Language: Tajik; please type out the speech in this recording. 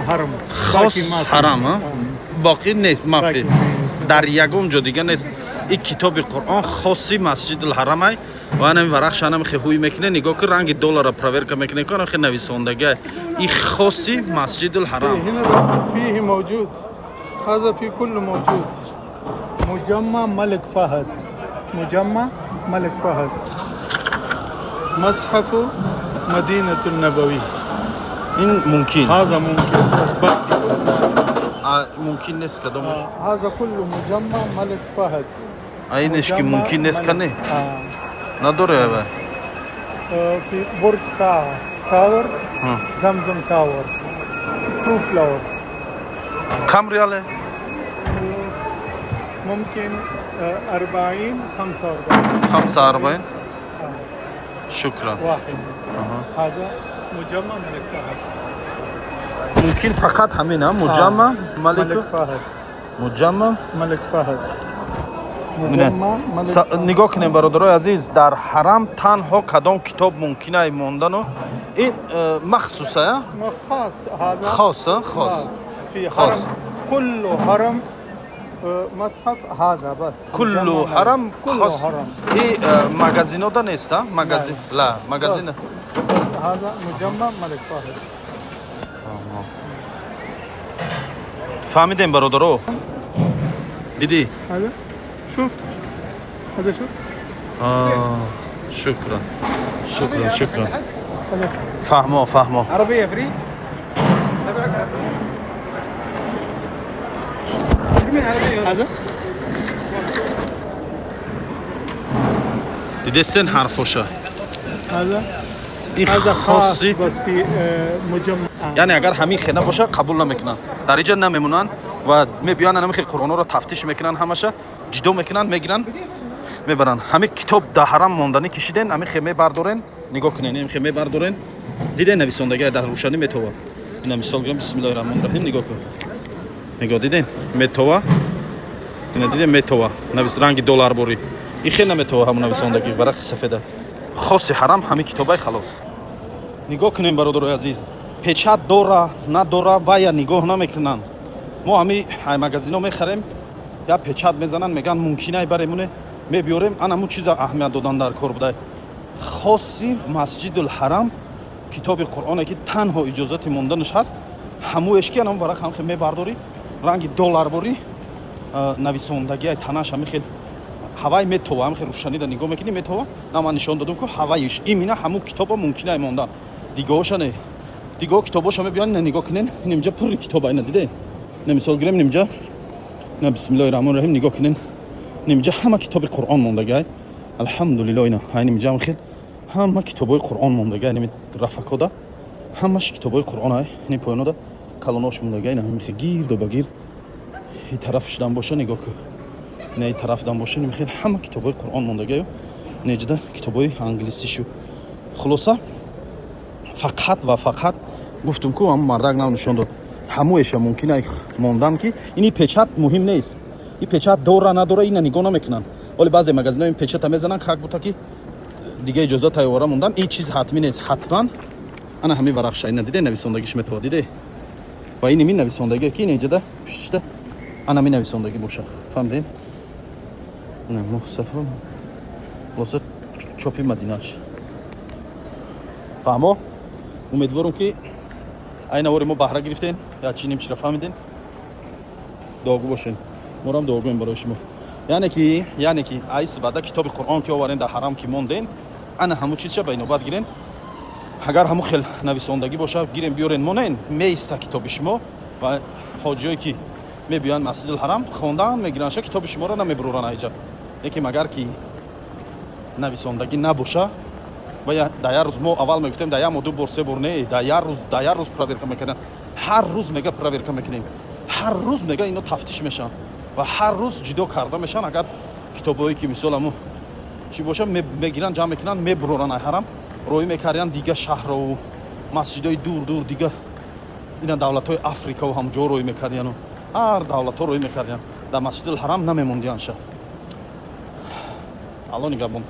حرم. Хос باقي ما في. ҳарам а? آه. Боқӣ нест, мафи. باقي نیست. Дар ягон ҷо дига нест. Ин китоби Қуръон хоси Масҷидулҳарамай ва анами варақша анами хе ҳуй мекуне, нигоҳ ки ранги доллара проверка мекуне, ки анами хе нависондагиай. Ин хоси Масҷидулҳарам. هنا فيه موجود، هذا في كله موجود. مجمع ملك فهد، مجمع ملك فهد، مصحف مدينة النبوي. Ин мумкин. هذا ممكن، بس باقي كله ما في. Мумкин нест кадомаш? هذا كله مجمع ملك فهد. Айнеш ки مجمع мумкин нест ملك- кане? آه. Надоре ава. في برج ساعة tower. زمزم tower، two floor. Кам реале? ممكن 40، 45. 45. آه. شكرا. واحد هذا مجمع ملك فهد. Мумкин фақат ҳамин а муҷамма ملك малик فهد. муҷамма ملك فهد، مجمع ملك فهد. Нигоҳ кунем, бародарои азиз, дар ҳарам танҳо кадом китоб мумкинай мондану ин махсуса. خاص هذا. Хос а? Хос. في خاص. حرم، كله حرم، مصحف هذا بس. Куллу مجمع ملك. ҳарам. كله Хос. حرم. И магазинода нест а магазин ла магазин. بس هذا مجمع ملك فهد. Фаҳмидем, бародаро, дидӣ? هذا شوف، هذا شوف. Шукран, шукран, шукран. هذا. Фаҳмо, фаҳмо. عربية free. هذا. Дидестен ҳарфоша? هذا. Ин هذا خاص хоси. بس في مجمع. Яъне агар ҳамин хена боша, қабул намекунанд, дар инҷа намемонанд ва мебиёянд, ҳамин хел қуръонҳоро тафтиш мекунанд, ҳамаша ҷидо мекунанд, мегиранд, мебаранд. Ҳамин китоб дар ҳарам монданӣ кишиден, ҳамин хе мебардорен, нигоҳ кунен, ҳамин хе мебардорен, диден, нависондагия дар рӯшанӣ метова. Ина мисол гирем, бисмиллоҳи раҳмони раҳим, нигоҳ кун, нигоҳ, диден, метова. Ина диден, метова навис, ранги долларборӣ. Ин хе наметова, ҳамун нависондагӣ варақи сафеда. Хоси ҳарам ҳамин китобай, халос. Нигоҳ кунем, бародарои азиз, печать дора надора вая нигоҳ намекунанд. Мо ҳами ай магазино мехарем, я печать мезананд, мегӯянд мумкинай баремуне, мебиёрем. Анамун чиза аҳамият додан дар кор будай. Хоси Масҷидулҳарам китоби Қуръоне ки танҳо иҷозати монданаш ҳаст, ҳамуеш ки анам варақ ҳам хел мебардорӣ, ранги долларборӣ нависондагиай танаш ҳами хел ҳавай метова, ҳами хел рӯшанида нигоҳ мекунӣ, метова. На, ман нишон додам ку ҳаваиш имина ҳамун китоба мумкинай мондан, дигоҳоша не. Дигоҳ китобоша мебиён, ина нигоҳ кунен, ин инҷа пурри китоба, ина диде, ина мисол гирем, ин инҷа, ина, бисмиллоҳи раҳмони раҳим, нигоҳ кунен, ин инҷа ҳама китоби Қуръон мондагай, алҳамдулилло. Ина айн инҷа ҳам хел ҳама китобҳои Қуръон мондагай, ин рафакода ҳамаш китобҳои Қуръон ай, ин поёнода калонош мондагай, ина ҳами хел гирду ба гир. И тараф шудан боша, нигоҳ кун, ина и тарафдан боша, ин хел ҳама китобҳои Қуръон мондагаю, неҷида китобҳои англисишу. Хулоса, фақат ва фақат гуфтум ку, ҳамн мардак нав нишон дод, ҳамоеша мумкин ай мондан ки ини печать муҳим нест. И печать дора надора, ина нигоҳ намекунанд. Вале баъзе магазинҳо ин печать а мезананд, как будто ки дига иҷозат тайёра мондан. Ин чиз ҳатмӣ нест. Ҳатман ана ҳамин варақша, ина диде, нависондагиш метава, диде, ва ини мин нависондагие ки ина инҷада пуштишта ана ми нависондагӣ боша. Фаҳмидем? Ина мухсафа, хулоса, чопи Мадинаш. Фаҳмо. Умедворам, ки айна вори мо баҳра гирифтем, я чи ним чира фаҳмидем. Дуогӯ бошем, морам дуогӯем барои шумо. Яъне ки айс баъда китоби Қуръон ки оварен, дар ҳарам ки монден, ана ҳамун чизша ба инобат гирен. Агар ҳамун хел нависондагӣ боша, гирен, биёрен, монен, меиста китоби шумо ва ҳоҷиое ки мебиёянд Масҷидулҳарам, хондан мегиранша, китоби шуморо намебуроранд айҷа. Лекин агар ки нависондагӣ набоша ва дар як рӯз, мо аввал мегуфтем дар як моҳ ду бор, се бор, не, дар як рӯз, дар як рӯз проверка мекарданд. Ҳар рӯз, мега, проверка мекунем, ҳар рӯз, мега, ино тафтиш мешаванд ва ҳар рӯз ҷудо карда мешаванд. Агар китобҳое ки мисол ҳамун чӣ боша, мегиранд, ҷамъ мекунанд, мебуроранд ай ҳарам, роҳӣ мекардиянд дига шаҳрову масҷидҳои дур дур, дига ина давлатҳои Африкаву ҳамҷо роҳӣ мекардияну ҳар давлатҳо роҳӣ мекардиянд, дар Масҷидулҳарам намемондиянша. Алло нигаҳбон.